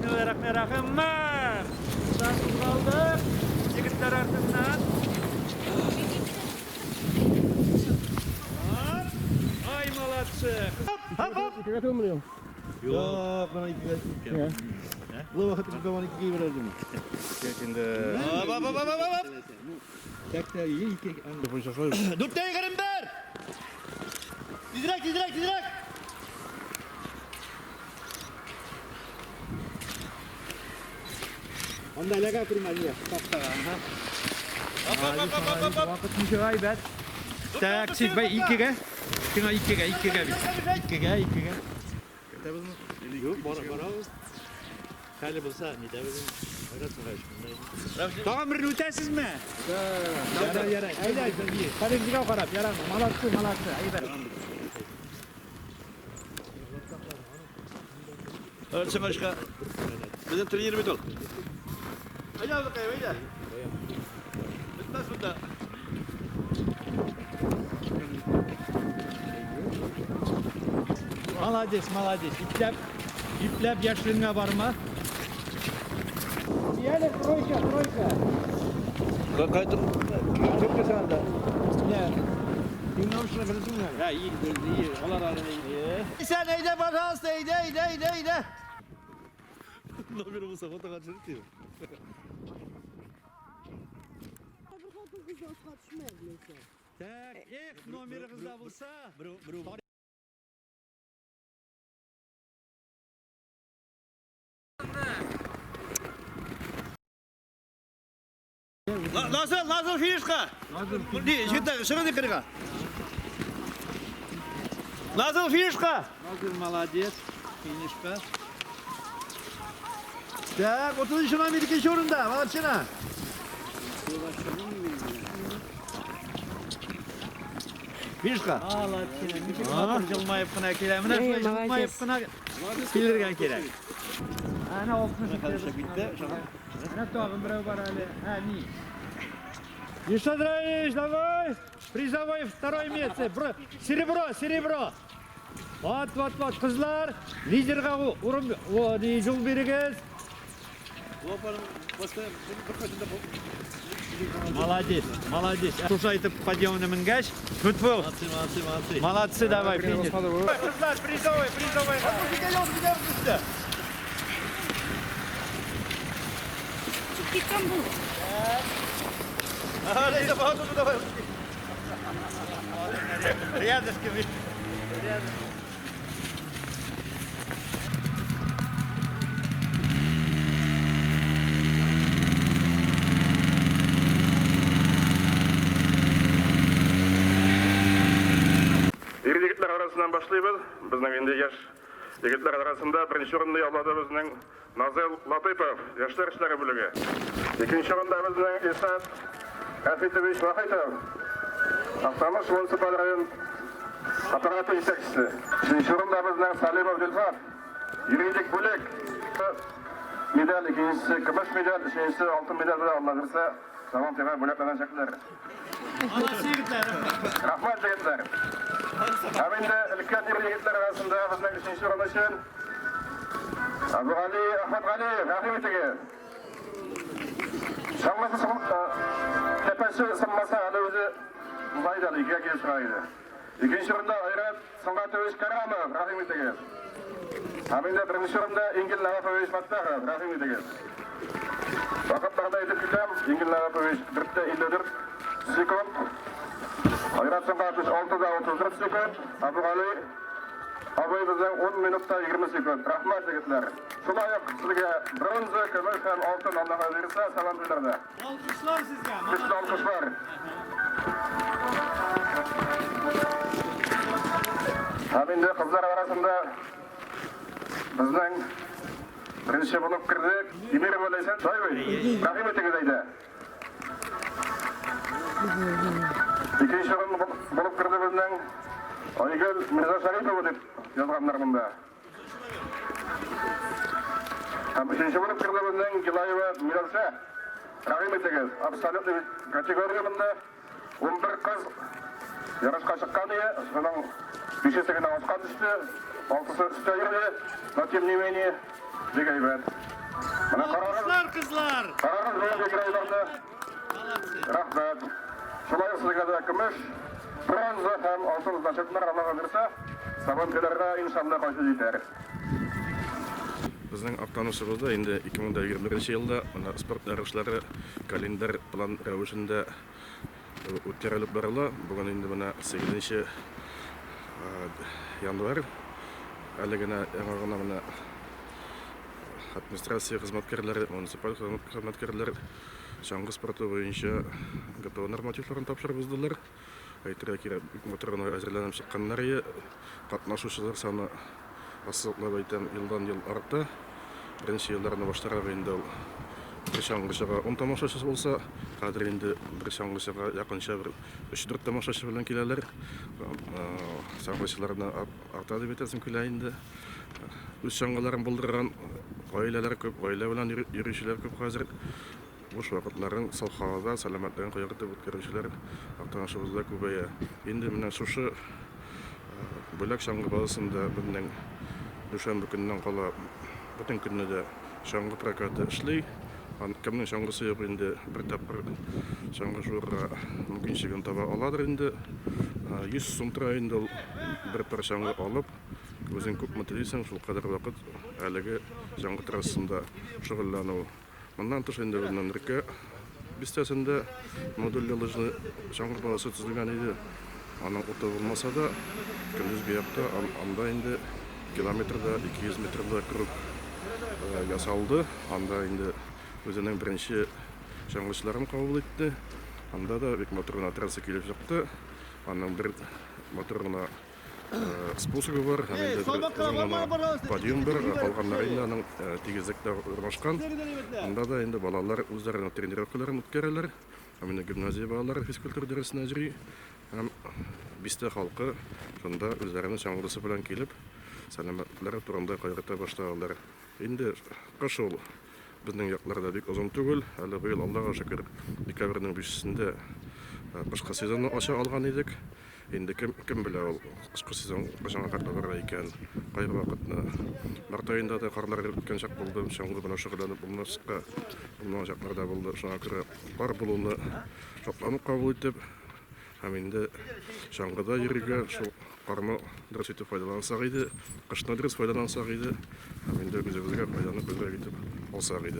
Бисмиллахиррахманиррахим. Марш! Кузгалдык. Егетләр артыннан. Оп! Ай, молодцы! Хоп, хоп, хоп! Икегә түгелме ул? Юк, менә икегә киткән. Бу вакыт безгә аны икегә бирәдеме? Инде Оп, оп, оп, оп, оп. Так та ике. 4:21. Тизрәк, тизрәк, тизрәк. Анда эләгә күрмә, ие. Тактага, ага. Оп, оп, оп, оп, оп, оп. Вакыт ничек әйбәт. Так, син бай икегә. Сиңа икегә, икегә бит. Икегә, икегә. Көтәбезме? Юк, бара барабыз. Хәле булса, нитәбез. Айрат Мухаевич. Тагын берне үтәсезме? Ярар, ярар. Әйдә, Хәлимгә карап, ярар. Молодцы, молодцы. Әйбәт. Ölçü başka. Bizim тренер бит ул. Әйдә, абыкай, әйдә. Бетмәс монда. Молодец, молодец. Ипләп, ипләп яшьлегеңә барма. Әле тройка, тройка. Кайтып, кем кесәндә? Не. Dinlemişler kızım Ha iyi iyi. Алар арада iyi. Sen әйдә, пожалуйста, әйдә, әйдә, әйдә, әйдә. Номер булса фотога төшереп дим. Bir xotin qizni osga tushmaydi lekin. Так, эх, номерыгызда булса. Назыл, Назыл финишка. Ни, җитә, чыгын икенгә. Назыл финишка. Назыл молодец. Финишка. Так, 30 номер икенче урында, молодчина. Финишка. Молодчина. Ничек матур җылмаеп кына килә. Менә шулай җылмаеп кына килергә кирәк. Әнә 60. Битте, шаган. Менә тагын берәү бар әле. Һә, ни. Ильшат Раевич, давай! Призовой второе место. Серебро, серебро. Вот, вот, вот, кызлар, лидерга урын, о, ни, юл бирегез. Молодец, молодец. Шушы әйтеп подъемны менгәч, футбол. Молодцы, молодцы, молодцы. Молодцы, давай, финиш. Кызлар, призовой, призовой. Chiqib ketgan bu. Ага, әйдә, пожалуйста, давай. Рядышком. Ир егетләр арасыннан башлыйбыз. Безнең инде яшь егетләр арасында беренче урынны яулады безнең Назыл Латыпов, яшьләр эшләре бүлеге. Икенче урында безнең Исат Рафитович Вахитов, Актаныш муниципаль район аппараты җитәкчесе. Өченче урында безнең Салимов Зөлфат, юридик бүлек. Медаль, икенчесе көмеш медаль, өченчесе алтын медаль белән Алла бирсә, Сабан туйга бүләкләнәчәкләр. Молодцы, егетләр. Рәхмәт, егетләр. Һәм инде өлкән ир егетләр арасында безнең өченче урын өчен Абугали Ахмәтгалиев, рәхим итегез. Чаңгысы тәпәсе сынмаса, әле үзе уза иде, әле икегә килеп чыга иде. Икенче урында Айрат Сөнгатович Карамов, рәхим итегез. Һәм инде беренче урында Ингел Нагапович Фаттахов, рәхим итегез. Вакытларда әйтеп китәм, Ингел Нагапович 4:54 секунд. Айрат Сөнгатович 6:34 секунд. Абугали абый безнең 10 минутта 20 секунд. Рәхмәт, егетләр. Шулай ук сезгә бронза, көмеш һәм алтын Аллаһ бирсә, Сабан туйларда. Алкышлар сезгә. Көчле алкышлар. Һәм инде кызлар арасында безнең беренче булып керде Эмирова Ләйсән Шаевич. Рәхим итегез әйдә. Икенче урын булып керде безнең Айгөл Мирза Шарипова дип язганнар монда. Һәм өченче булып керде безнең Гилаева Миләүшә. Рәхим итегез. Абсолютный категория монда 11 кыз ярышка чыккан иде. Шуның бишесе генә аска төште, алтысы өстә йөрде. Но тем не менее, Бик әйбәт. Менә карагыз, Алкышлар, кызлар! карагыз бүгенге геройларны. Молодцы. Рәхмәт. Шулай ук сезгә дә көмеш, бронза һәм алтын значоклар Аллага бирсә, Сабантуйларга иншалла кайтып җитәр. Безнең Актанышыбызда инде 2021 елда менә спорт ярышлары календарь план рәвешендә үткәрелеп барыла. Бүген инде менә 8 январь. Әле генә яңа гына менә администрация хезмәткәрләре, муниципаль хезмәткәрләр чаңгы спорты буенча ГТО нормативларын тапшырып уздылар. Әйтергә кирәк, бик матур гына әзерләнеп чыкканнар иде. Катнашучылар саны, ассызыклап әйтәм, елдан-ел арта. Беренче елларны баштарак инде ул бер чаңгычыга 10 тамашачы булса, хәзер инде бер чаңгычыга якынча бер 3-4 тамашачы белән киләләр. Чаңгычыларны арта дип әйтәсем килә инде. Үз чаңгыларын булдырган гаиләләр күп, гаилә белән йөрүчеләр күп хәзер. Буш вакытларын саф һавада, сәламәтлеген кайгыртып үткәрүчеләр Актанышыбызда күбәя. Инде менә шушы Бүләк чаңгы базасында безнең дүшәмбе көненнән кала бөтен көнне дә чаңгы прокаты эшли. Кемнең чаңгысы юк инде, бер тапкыр чаңгы шуырга мөмкинчелеген таба аладыр инде. 100 сум тора инде ул бер пар чаңгы алып, үзең күпме телисең, шул кадәр вакыт әлеге чаңгы трассасында шөгыльләнү. Моннан тыш инде безнең Нөркә бистәсендә модульле лыжный чаңгы базасы төзелгән иде. Аның уты булмаса да, көндезге якта анда инде километрда 200 метрлы круг ясалды. Анда инде үзенең беренче чаңгычыларын кабул итте. Анда да бик матур гына трасса килеп чыкты. Аның бер матур гына спусгы бар һәм инде бер озын гына подъем бар, калганнары инде аның тигезлектә урнашкан. Анда да инде балалар үзләренең тренировкаларын үткәрәләр. Һәм инде гимназия балалары физкультура дәресенә йөри. Һәм бистә халкы шунда үзләренең чаңгысы белән килеп, сәламәтлекләре турында кайгырта башладылар. Инде кыш ул безнең якларда бик озын түгел. Әле быел, Аллага шөкер, декабрьнең бишесендә кышкы сезонны ача алган идек. Инде кем, кем белә ул кышкы сезон кайчанга кадәр барыр икән. Кайбер вакытны март аенда да карлар эреп беткән чак булды. Чаңгы белән шөгыльләнеп булмаска булмаган чаклар да булды. Шуңа күрә кар булуны шатланып кабул итеп, һәм инде чаңгыда йөрергә шул карны дөрес итеп файдалансак иде, кышны дөрес файдалансак иде, һәм инде үзебезгә файданы күбрәк итеп алсак иде.